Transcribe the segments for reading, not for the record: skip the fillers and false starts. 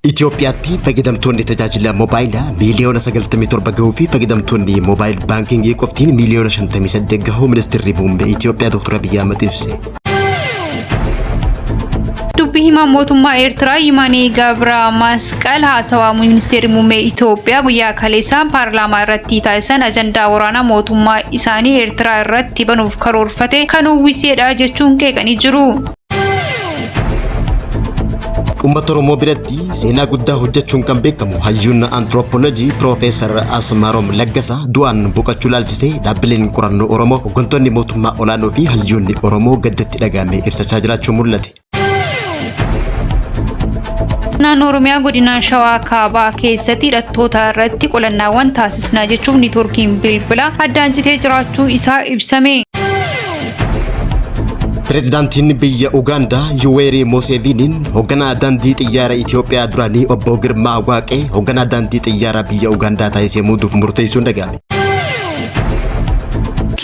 Itoophiyaatti fayyadamtoonni tajaajila moobaayilaa miiliyoona 97 gahuu fi fayyadamtoonni mobile baankingii qoftiin miiliyoona 58 gahuu ministeerri muummee Itoophiyaa Dr. Abiyyi Ahmad ibse. Dubbii himaa mootummaa Eertiraa Yimaanee Gabra Masqal haasawaa ministeerri muummee Itoophiyaa guyyaa kaleessaa paarlaamaa irratti taasisan ajandaa waraanaa mootummaa isaanii Eertiraa irratti banuuf karoorfate kan uwwiseedha jechuun qeeqanii jiru. Uummata Oromoo biratti seenaa guddaa hojjechuun kan beekamu hayyuun antiroopoolojii Piroofeesar Asmaarom Laggasaa du'aan boqochuu ilaalchisee dhaabbileen qorannoo Oromoo, hooggantoonni mootummaa olaanoo fi hayyoonni Oromoo gaddatti dhaga'ame ibsachaa jiraachuu mul'ate. Naannoo Oromiyaa godina Shawaa Kaabaa keessatti hidhattoota irratti qolannaawwan taasisnaa jechuun niitoorkiin bilbilaa addaan citee jiraachuu isaa ibsame. Pireezidaantiin biyya Ugaandaa Yuweerii Mooseviiniin hoogganaa daandii xiyyaara Itoophiyaa duraanii obbo Girmaa Waaqee hoogganaa daandii xiyyaara biyya Ugaandaa taasisee muuduuf murteessuun dhaga'ame.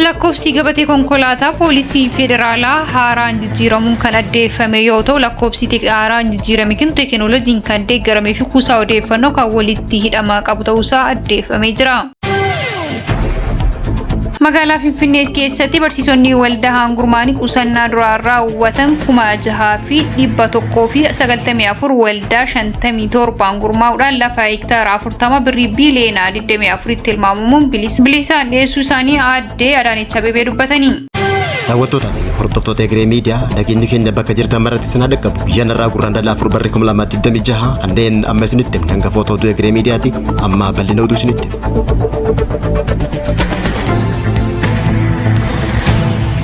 Lakkoofsi gabatee konkolaataa poolisii federaalaa haaraan jijjiiramuun kan addeeffame yoo ta'u, lakkoofsi haaraan jijjiirame kun teekinooloojiin kan deeggaramee fi kuusaa odeeffannoo kan walitti hidhama qabu ta'uusaa addeeffamee jira. Magaalaa Finfinnee keessatti barsiisonni waldaa gurmaa'anii qusannaa duraan raawwatan 6,194 waldaa 57 gurmaa'uudhaan lafa hektaara 40 birrii biiliyoona 24 tilmaamamuun bilisaan dhiyeessuu isaanii aadde Adaanech Abeebee dubbatanii. Daawwattootaa fi hordoftoota Egeree Miidiyaa, nageenyi keenya bakka jirtan maratti isin haa dhaqqabu. Guyyaan har'aa Gurraandhala 4 barri 2026, kanneen amma isinitti himne hangafoota oduu Egeree Miidiyaati. Amma bal'ina oduu isinitti himna.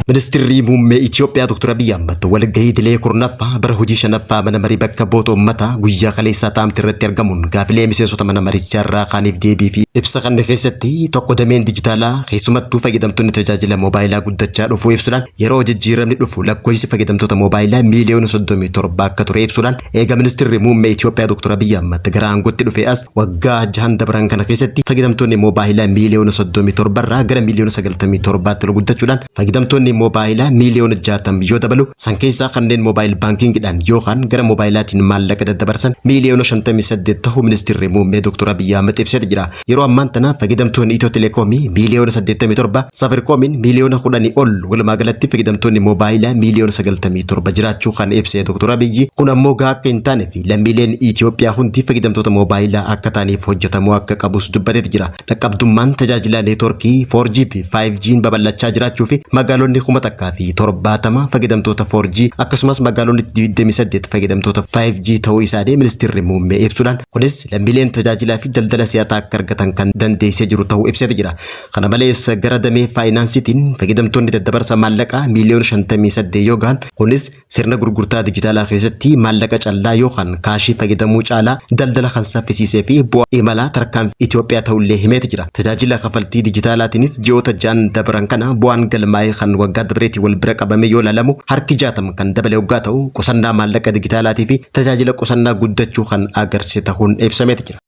Ministeerri muummee Itoophiyaa Dr. Abiyyi Ahmad walgahii idilee 10ffaa bara hojii shanaffaa mana marii bakka bu'oota uummataa guyyaa kaleessaa taa'amte irratti argamuun gaafilee miseensota mana marichaa irraa kaaniif deebii fi ibsa kanne keessatti, tokko dameen dijitaalaa keessumattuu fayyadamtoonni tajaajila moobaayilaa guddachaa dhufuu ibsuudhaan, yeroo jijjiiramni dhufu lakkoofsi fayyadamtoota moobaayilaa miiliyoona 37 akka ture ibsuudhaan, eega ministeerri muummee Itoophiyaa Dr. Abiyyi Ahmad gara aangootti dhufe as waggaa 6n dabran kana keessatti fayyadamtoonni moobaayilaa miiliyoona 37 irraa gara miiliyoona 97tti ol guddachuudhaan fayyadamtoonni moobaayilaa miiliyoona 60 yoo dabalu, san keessaa kanneen mobile baankiingidhaan yookaan gara moobaayilaatiin maallaqa daddabarsan miiliyoona 58 ta'uu ministeerri muummee Dr. Abiyyi Ahmad ibseeti jira. Yeroo ammaan tana fayyadamtoonni Itiyoo Telekoomii miiliyoona 87, Safarikoomiin miiliyoona 10 ol, walumaa galatti fayyadamtoonni moobaayilaa miiliyoona 97 jiraachuu kan ibse Dr. Abiyyi, kun ammoo gahaa akka hin taane fi lammiileen Itoophiyaa hundi fayyadamtoota moobaayilaa akka ta'aniif hojjetamuu akka qabus dubbateeti jira. Dhaqqabdummaan tajaajila neetwoorkii 4G fi 5G'n babal'achaa jiraachuu fi magaalonni 1,070 fayyadamtoota 4G akkasumas magaalonni 28 fayyadamtoota 5G ta'uu isaanii ministeerri muummee ibsuudhaan, kunis lammiileen tajaajilaa fi daldala si'ataa akka argatan kan dandeessee jiru ta'uu ibseeti jira. Kana malees gara damee faayinaansiitiin fayyadamtoonni daddabarsa maallaqaa miiliyoona 58 yoo gahan, kunis sirna gurgurtaa dijitaalaa keessatti maallaqa callaa yookaan kaashii fayyadamuu caalaa daldala kan saffisiisee fi bu'aa imalaa tarkaanfii Itoophiyaa ta'ullee himeeti jira. Tajaajila kafaltii dijitaalaatiinis ji'oota 6n dabran kana bu'aan galmaa'e kan waggaa dabreetiin wal bira qabamee yoo ilaalamu harki 60 kan dabale hoggaa ta'u, qusannaa maallaqa dijitaalaatii fi tajaajila qusannaa guddachuu kan agarsiise ta'uun ibsameeti jira.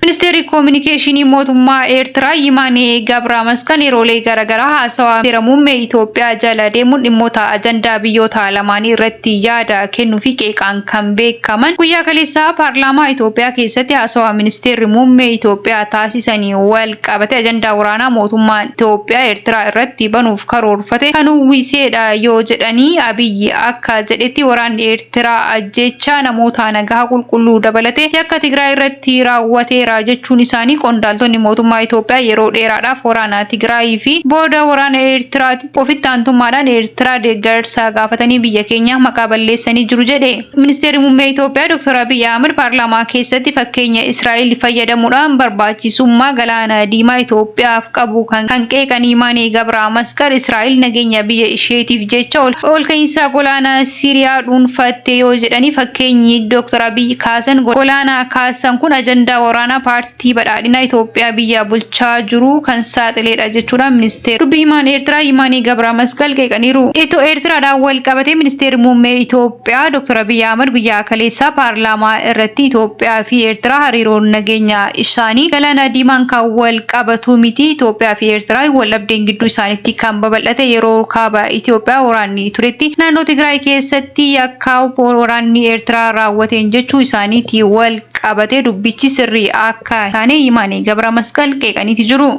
Ministeerri Koominikeeshinii Mootummaa Eertiraa Yimaanee Gabramasqal yeroolee garaagaraa haasawaa ministeera muummee Itoophiyaa jala deemuun dhimmoota ajandaa biyyoota lamaanii irratti yaada kennuu fi qeeqaan kan beekaman, guyyaa kaleessaa paarlaamaa Itoophiyaa keessatti haasawaa ministeerri muummee Itoophiyaa taasisanii wal qabate ajandaa waraanaa mootummaan Itoophiyaa Eertiraa irratti banuuf karoorfate kan uwwiseedha yoo jedhanii, Abiyyi akka jedhetti waraanni Eertiraa ajjeechaa namoota nagahaa qulqulluu dabalatee yakka Tigraay irratti raawwateera jechuun isaanii, qondaaltonni mootummaa Itoophiyaa yeroo dheeraadhaaf waraana Tigraayii fi booda waraana Eertiraatti ofitti aantummaadhaan Eertiraa deeggarsa gaafatanii biyya keenya maqaa balleessanii jiru jedhe. Ministeerri muummee Itoophiyaa Dr. Abiy Ahmed paarlaamaa keessatti fakkeenya Israa'el fayyadamuudhaan barbaachisummaa galaana diimaa Itoophiyaaf qabu kan qeeqan Yimaanee Gabra Masqal, Israa'el nageenya biyya isheetiif jecha olka'iinsa golaana Siiriyaa dhuunfatte yoo jedhanii, fakkeenyi Dr. Abiy kaasan golaana kaasan kun ajandaa waraanaa Paartii Badhaadhinaa Itoophiyaa biyya bulchaa jiru kan saaxileedha jechuudhaan ministeerri dubbi himaan Eertiraa Yimaanee Gabra Masqal qeeqaniiru. Eertiraadhaan wal qabatee ministeerri muummee Itoophiyaa Dr. Abiyyi Ahmad guyyaa kaleessaa paarlaamaa irratti Itoophiyaa fi Eertiraa hariiroon nageenya isaanii galaana diimaan kan wal qabatu miti. Itoophiyaa fi Eertiraa wal dhabdeen gidduu isaaniitti kan babal'ate yeroo kaaba Itoophiyaa waraanni turetti naannoo Tigraay keessatti yakka waraanni Eertiraa raawwateen jechuu isaaniitti wal qabate dubbichi sirrii akka taane Yimaanee Gabra Masqal qeeqaniiti jiru.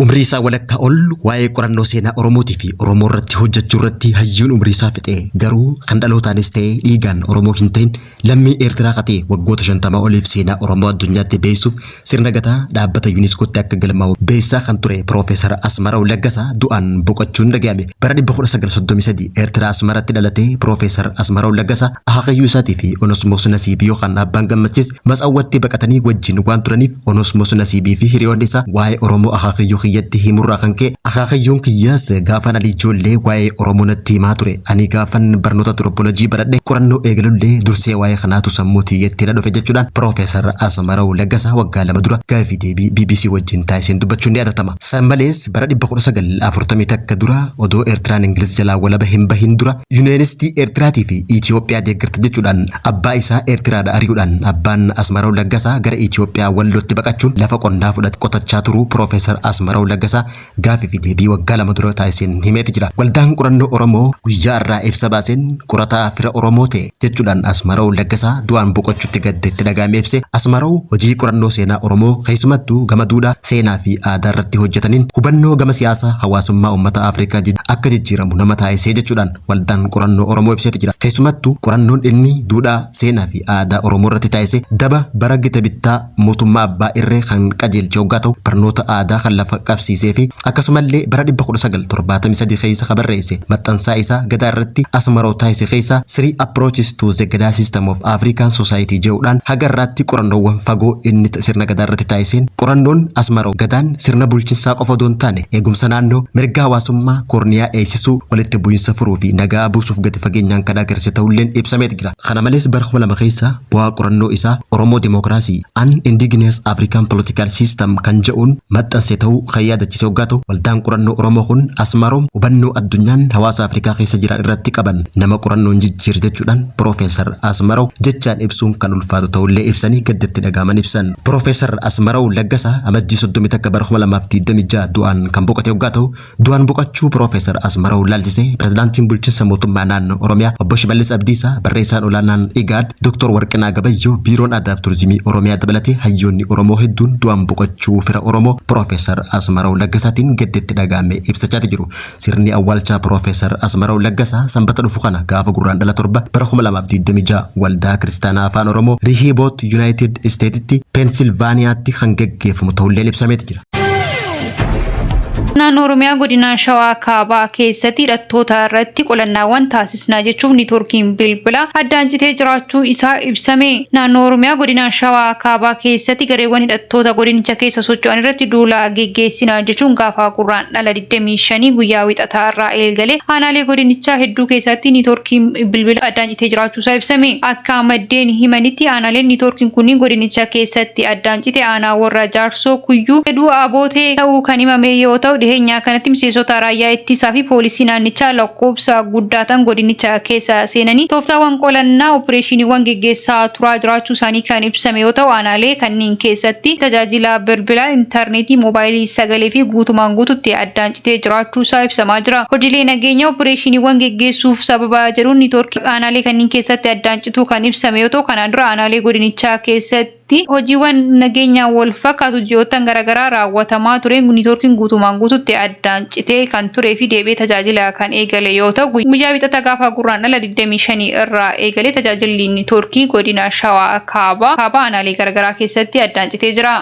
Umrii isaa walakkaa ol waa'ee qorannoo seenaa Oromootii fi Oromoo irratti hojjechuu irratti hayyuun umrii isaa fixe, garuu kan dhalootaanis ta'e dhiigaan Oromoo hin ta'in lammii Eertiraa katee waggoota 50 oliif seenaa Oromoo addunyaatti beeksisuuf sirna gadaa dhaabbata UNESCOtti akka galmaa'u beeksisaa kan ture Piroofeesar Asmaraw Laggasaa du'aan boqochuun dhaga'ame. Bara 1933 Eertiraa Asmaratti dhalatee Piroofeesar Asmaraw Laggasaa akaakayyuu isaatii fi Onosmoos Nasiibii yookaan Abbaan Gammachiis Matsawwatti baqatanii wajjin waan turaniif, Onosmoos Nasiibii fi hiriyoonni isaa waa'ee Oromoo akaakayyuu kiyyatti himurraa kan ka'e, akaakayyuun kiyyaas gaafan ani ijoollee waa'ee Oromoo natti himaa ture. Ani gaafan barnoota antirooppoolojii baradhe qorannoo eegalullee dursee waa'ee kanaatu sammuu tiyyatti na dhufe jechuudhaan Piroofeesar Asmaraw Laggasaa waggaa 2 dura gaaffii deebii BBC wajjin taasiseen dubbachuun ni yaadatama. San malees bara 1941 dura odoo Eertiraan Ingiliz jalaa walaba hin bahin dura Yuniyoonistii Eertiraatii fi Itiyoophiyaa deeggarta jechuudhaan abbaa isaa Eertiraadha ari'uudhaan abbaan Asmaraw Laggasaa gara Itiyoophiyaa Wallootti baqachuun lafa qonnaa fudhate qotachaa turuu Piroofeesar Asmaraw Laggasaa gaaffii fi deebii waggaa 2 dura taasiseen himeeti jira. Waldaan Qorannoo Oromoo guyyaa har'aa ibsa baaseen qorataa fira Oromoo ta'e jechuudhaan Asmaraw Laggasaa du'aan boqochuutti gadda itti dhaga'ame ibse. Asmaraw hojii qorannoo seenaa Oromoo keessumattuu gama duudhaa, seenaa fi aadaa irratti hojjetaniin hubannoo gama siyaasaa hawaasummaa uummata Afrikaa akka jijjiiramu nama taasisee jechuudhaan Waldaan Qorannoo Oromoo ibseeti jira. Keessumattuu qorannoon inni duudhaa, seenaa fi aadaa Oromoo irratti taasise daba bara gita bittaa mootummaa abbaa irree kan qajeelche hoggaa ta'u, barnoota aadaa kan lafa qabsiisee fi akkasumallee bara 1973 keessa ka barreesse maxxansaa isaa Gadaa irratti Asmaroo taasise keessaa Three Approaches to the Gadaa System of African Society je'uudhaan haga irraatti qorannoowwan fagoo inni sirna Gadaa irratti taasiseen, qorannoon Asmaroo Gadaan sirna bulchinsaa qofa odoo hin taane eegumsa naannoo, mirga hawaasummaa, koorniyaa eeysisuu, walitti bu'iinsa furuu fi nagaa buusuuf gadi fageenyaan kan agarsiise ta'ulleen ibsameeti jira. Kana malees bara 2000 keessa bu'aa qorannoo isaa Oromoo Democracy, An Indigenous African Political System kan je'uun maxxanse ta'uu kan yaadachiise hoggaa ta'u, Waldaan Qorannoo Oromoo kun Asmaroom hubannoo addunyaan hawaasa Afrikaa keessa jiran irratti qaban nama qorannoon jijjiire jechuudhaan Piroofeesar Asmaraw jechaan ibsuun kan ulfaatu ta'ullee ibsanii gadda itti dhaga'aman ibsan. Piroofeesar Asmaraw Laggasaa Amajjii 31 bara 2026 du'aan kan boqote hoggaa ta'u, Du'aan boqachuu Piroofeesar Asmaraw ilaalchisee Pirezidaantiin Bulchinsa Mootummaa Naannoo Oromiyaa Obbo Shimallis Abdiisaa, Barreessaan Olaanaan IGAD Doktor Warqinaa Gabayyoo, Biiroon Aadaa fi Turizimii Oromiyaa dabalatee hayyoonni Oromoo hedduun du'aan boqachuu fira Oromoo Piroofeesar Asmaraw Laggasaatiin gadda itti dhaga'ame ibsachaati jiru. Sirni awwaalchaa Piroofeesar Asmaraw Laggasaa Sanbata dhufu kana gaafa Gurraandhala 7 bara 2026 Waldaa Kiristaanaa Afaan Oromoo Rihiiboot Yunaayitid Isteetitti Peensilvaaniyaatti kan gaggeeffamu ta'ulleen ibsameeti jira. Naannoo Oromiyaa godina Shawaa Kaabaa keessatti hidhattoota irratti qolannaawwan taasisnaa jechuuf niitoorkiin bilbilaa addaan citee jiraachuu isaa ibsame. Naannoo Oromiyaa godina Shawaa Kaabaa keessatti gareewwan hidhattoota godinicha keessa socho'an irratti duula geggeessina jechuun gaafa Gurraandhala 25 guyyaa Wixataa irraa eegalee aanaalee godinichaa hedduu keessatti niitoorkiin bilbilaa addaan citee jiraachuu isaa ibsame. Akka maddeen himanitti aanaaleen niitoorkiin kunniin godinicha keessatti addaan cite aanaa Warra Jaarsoo, Kuyyuu, Fedhuu Abootee ta'uu kan himame yoo ta'u, dhiheenyaa kanatti miseensota raayyaa ittisaa fi poolisii naannichaa lakkoofsa guddaa ta'an godinicha keessa seenanii tooftaawwan qolannaa oppireeshiniiwwan geggeessaa turaa jiraachuu isaanii kan ibsame yoo ta'u, aanaalee kanneen keessatti tajaajila bilbilaa, intarneetii, moobaayilii, sagalee fi guutumaan guututti addaan citee jiraachuu isaa ibsamaa jira. Hojiilee nageenyaa oppireeshiniiwwan geggeessuuf sababa jedhuun niitoorkii aanaalee kanneen keessatti addaan cituu kan ibsame yoo ta'u, kanaan dura aanaalee godinichaa keessatti hojiiwwan nageenyaan wal fakkaatu ji'oottan garaagaraa raawwatamaa tureen niitoorkiin guutumaan guututti addaan citee kan turee fi deebi'ee tajaajila kan eegale yoo ta'u, guyyaa Wiixata gaafa Gurraandhala 25 irraa eegalee tajaajilli niitoorkii godina Shawaa Kaabaa aanaalee garaagaraa keessatti addaan citee jira.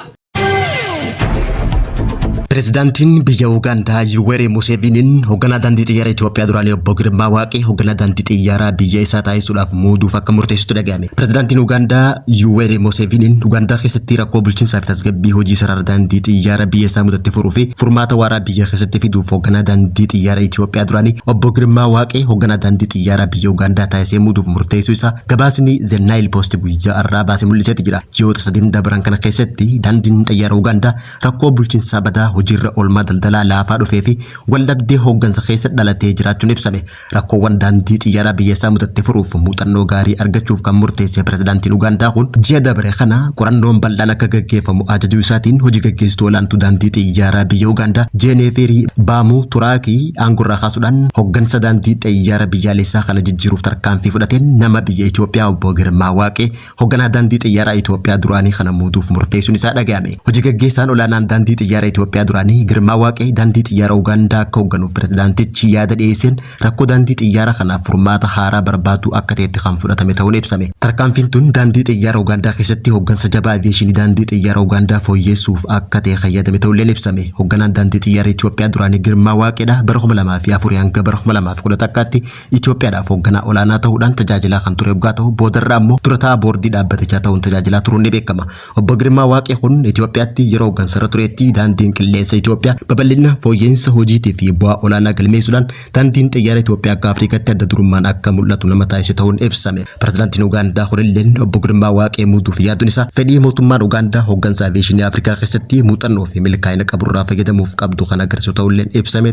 Pireezidaantiin biyya Ugaandaa Yuwerii Museeveniin hoogganaa daandii xiyyaara Itoophiyaa duraanii obbo Girmaa Waaqee hoogganaa daandii xiyyaaraa biyya isaa taasisuudhaaf muuduuf akka murteessitu dhaga'ame. Pireezidaantiin Ugaandaa Yuwerii Museeveniin Ugaandaa keessatti rakkoo bulchiinsaa fi tasgabbii hojii sarara daandii xiyyaara biyya isaa mudatte furuu fi furmaata waaraa biyya keessatti fiduuf hoogganaa daandii xiyyaara Itoophiyaa duraanii obbo Girmaa Waaqee hoogganaa daandii xiyyaaraa biyya Ugaandaa taasisee muuduuf murteessuu isaa gabaasni The Nile Post guyyaa har'aa baasee mul'iseeti jira. Ji'oota 3 dabran kana keessatti daandiin xiyyaara Ugaandaa rakkoo bulchiinsaa badaa, hojiirra oolmaa daldalaa laafaa dhufee fi waldhabdee hooggansa keessa dhalatee jiraachuun ibsame. Rakkoowwan daandii xiyyaaraa biyya isaa mudatte furuuf muuxannoo gaarii argachuuf kan murteesse pirezidaantiin Ugaandaa kun ji'a dabre kana qorannoon bal'aan akka gaggeeffamu ajajuu isaatiin hojii gaggeessituu olaantuu daandii xiyyaaraa biyya Ugaandaa Jeeneeferii Baamuu Turaakii aangorraa kaasuudhaan hooggansa daandii xiyyaara biyyaalessaa kana jijjiiruuf tarkaanfii fudhateen nama biyya Itoophiyaa obbo Girmaa Waaqee hoogganaa daandii xiyyaaraa Itoophiyaa duraanii kana muuduuf murteessuun isaa dhaga'ame. Hojii gaggeessaan olaanaan daandii xiyyaara Itoophiyaa duraanii Girmaa Waaqee daandii xiyyaara Ugaandaa akka hoogganuuf pirezidaantichi yaada dhiyeesseen rakkoo daandii xiyyaara kanaaf furmaata haaraa barbaadu akka ta'etti kan fudhatame ta'uun ibsame. Tarkaanfiin tun daandii xiyyaara Ugaandaa keessatti hooggansa jabaa aviyeeshinii daandii xiyyaara Ugaandaa fooyyessuuf akka ta'e kan yaadame ta'ulleen ibsame. Hoogganaan daandii xiyyaara Itoophiyaa duraanii Girmaa Waaqeedha bara 2004 hanga bara 2011tti Itoophiyaadhaaf hoogganaa olaanaa ta'uudhaan tajaajilaa kan ture yoggaa ta'u boodarraa immoo durataa boordii dhaabbatichaa ta'uun tajaajilaa turuun ni beekama. Obbo Girmaa Waaqee kun Itoophiyaatti yeroo hooggansarra turetti daandiin qilleensa Itoophiyaa babal'ina fooyya'insa hojiitii fi bu'aa olaanaa galmeessuudhaan daandiin xiyyaara Itoophiyaa akka Afrikaatti adda durummaan akka mul'atu nama taasise ta'uun ibsame. Pirezidaantiin Ugaandaa kunilleen obbo Girmaa Waaqee muuduuf yaaduun isaa fedhii mootummaan Ugaandaa hooggansa aviyeeshinii Afrikaa keessatti muuxannoo fi milkaa'ina qaburraa fayyadamuuf qabdu kan agarsiisu ta'ulleen ibsame.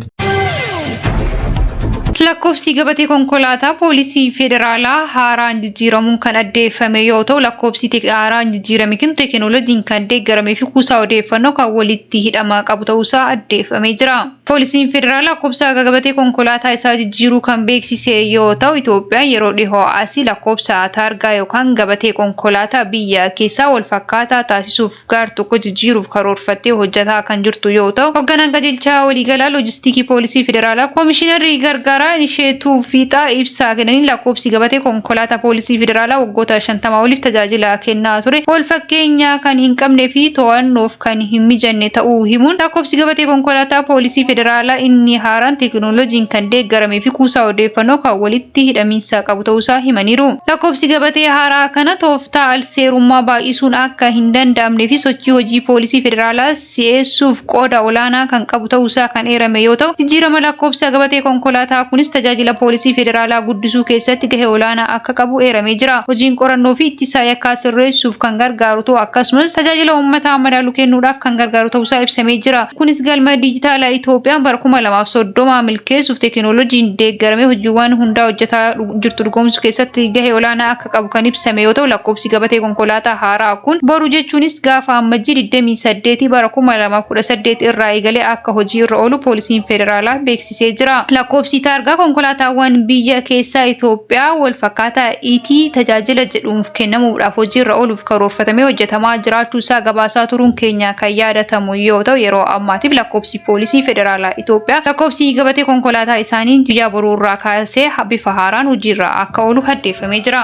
Lakkoofsi gabatee konkolaataa poolisii federaalaa haaraan jijjiiramuun kan addeeffame yoo ta'u, lakkoofsi haaraan jijjiirame kun teekinooloojiin kan deeggaramee fi kuusaa odeeffannoo kan walitti hidhama qabu ta'uusaa addeeffamee jira. Poolisiin federaalaa lakkoofsa gabatee konkolaataa isaa jijjiiruu kan beeksise yoo ta'u, Itoophiyaan yeroo dhihoo asii lakkoofsa taargaa yookaan gabatee konkolaataa biyya keessaa wal fakkaataa taasisuuf gaar tokko jijjiiruuf karoorfattee hojjetaa kan jirtu yoo ta'u, hoogganaan qajeelchaa waliigalaa loojistiikii poolisii federaalaa koomishinarri gargaaraa Isheetuu Fiixaa ibsaa kennaniin lakkoofsi gabatee konkolaataa poolisii federaalaa waggoota 50 oliif tajaajila kennaa ture wal fakkeenya kan hin qabnee fi to'annoof kan hin mijanne ta'uu himuun lakkoofsi gabatee konkolaataa poolisii federaalaa inni haaraan teekinooloojiin kan deeggaramee fi kuusaa odeeffannoo kan walitti hidhamiinsa qabu ta'uusaa himaniiru. Lakkoofsi gabatee haaraa kana tooftaa al-seerummaa baay'isuun akka hin danda'amnee fi sochii hojii poolisii federaalaa si'eessuuf qooda olaanaa kan qabu ta'uusaa kan eerame yoo ta'u, jijjiirama lakkoofsa gabatee konkolaataa kunis tajaajila poolisii federaalaa guddisuu keessatti gahee olaanaa akka qabu eeramee jira. Hojiin qorannoo fi ittisaa yakkaa sirreessuuf kan gargaaru ta'u akkasumas tajaajila uummataa madaalu kennuudhaaf kan gargaaru ta'uusaa ibsamee jira. Kunis galma dijitaalaa Itoophiyaan bara 2030 milkeessuuf teekinooloojiin deeggaramee hojiiwwan hundaa hojjetaa jirtu dhugoomsuu keessatti gahee olaanaa akka qabu kan ibsame yoo ta'u, lakkoofsi gabatee konkolaataa haaraa kun boru jechuunis gaafa Ammajjii 28 bara 2018 irraa eegalee akka hojii irra oolu poolisiin federaalaa beeksisee jira. Lakkoofsi taargaa konkolaataawwan biyya keessaa Itoophiyaa wal fakkaataa ET tajaajila jedhuun kennamuudhaaf hojii irra ooluuf karoorfatamee hojjetamaa jiraachuu isaa gabaasaa turuun keenya kan yaadatamu yoo ta'u, yeroo ammaatiif lakkoofsi poolisii federaalaa Itoophiyaa lakkoofsi gabatee konkolaataa isaanii guyyaa boruu irraa kaasee bifa haaraan hojiirra akka oolu addeeffamee jira.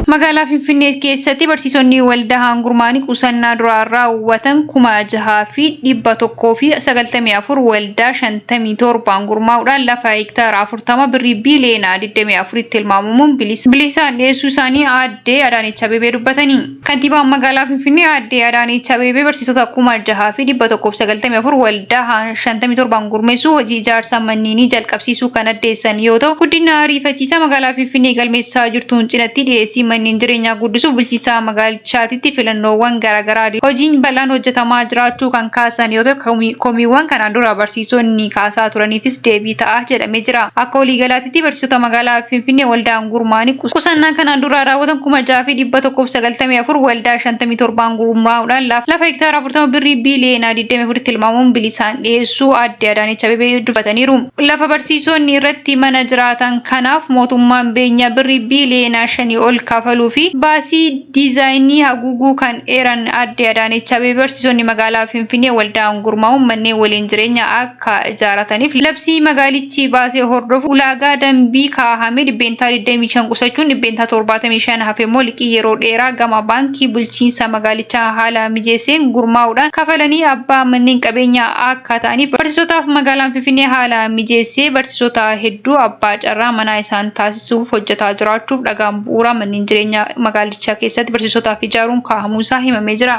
Magaalaa Finfinnee keessatti barsiisonni waldaa gurmaa'anii qusannaa duraan raawwatan 6,194 waldaa 57 gurmaa'uudhaan lafa hektaara 40 birrii biiliyoona 24 tilmaamamuun bilisaan dhiyeessuu isaanii aadde Adaanech Abeebee dubbatanii. Kantiibaan magaalaa Finfinnee aadde Adaanech Abeebee barsiisota 6,194 waldaa 57 gurmeessuu hojii ijaarsa manneenii jalqabsiisuu kan addeessan yoo ta'u, guddina ariifachiisaa magaalaa Finfinnee galmeessisaa jirtuun cinatti dhiyeessii manneen jireenyaa guddisuuf bulchiinsa magaalichaatitti filannoowwan garaagaraa hojiin bal'aan hojjetamaa jiraachuu kan kaasan yoo ta'u, komiiwwan kanaan dura barsiisonni kaasaa turaniifis deebii ta'a jedhamee jira. Akka waliigalaatti barsiisota magaalaa Finfinnee waldaan gurmaa'anii qusannaa kanaan dura raawwatan 6,194 waldaa 57 gurmaa'uudhaan lafa hektaara 40 birrii biiliyoona 24 tilmaamuun bilisaan dhiyeessuu aadde Adaanech Abeebee dubbataniiru. Lafa barsiisonni irratti mana jiraatan kanaaf mootummaan beenyaa birrii biiliyoona 5 ol kafaluun kafaluu fi baasii diizaayinii haguuguu kan eeran Aadde Adaanech Abeebee, barsiisonni magaalaa Finfinnee waldaan gurmaa'uun manneen waliin jireenyaa akka ijaarataniif labsii magaalichi baase hordofuun ulaagaa dambii kaahame 25% qusachuun 75% hafe immoo liqii yeroo dheeraa gama baankii bulchiinsa magaalichaa haala mijeesseen gurmaa'uudhaan kafalanii abbaa manneen qabeenyaa akka ta'aniif barsiisotaaf magaalaan Finfinnee haala mijeessee barsiisota hedduu abbaa carraa manaa isaan taasisuuf hojjetaa jiraachuuf dhagaan bu'uuraa manneen jireenyaa magaalichaa keessatti barsiisotaaf ijaaruun kaahamuu isaa himamee jira.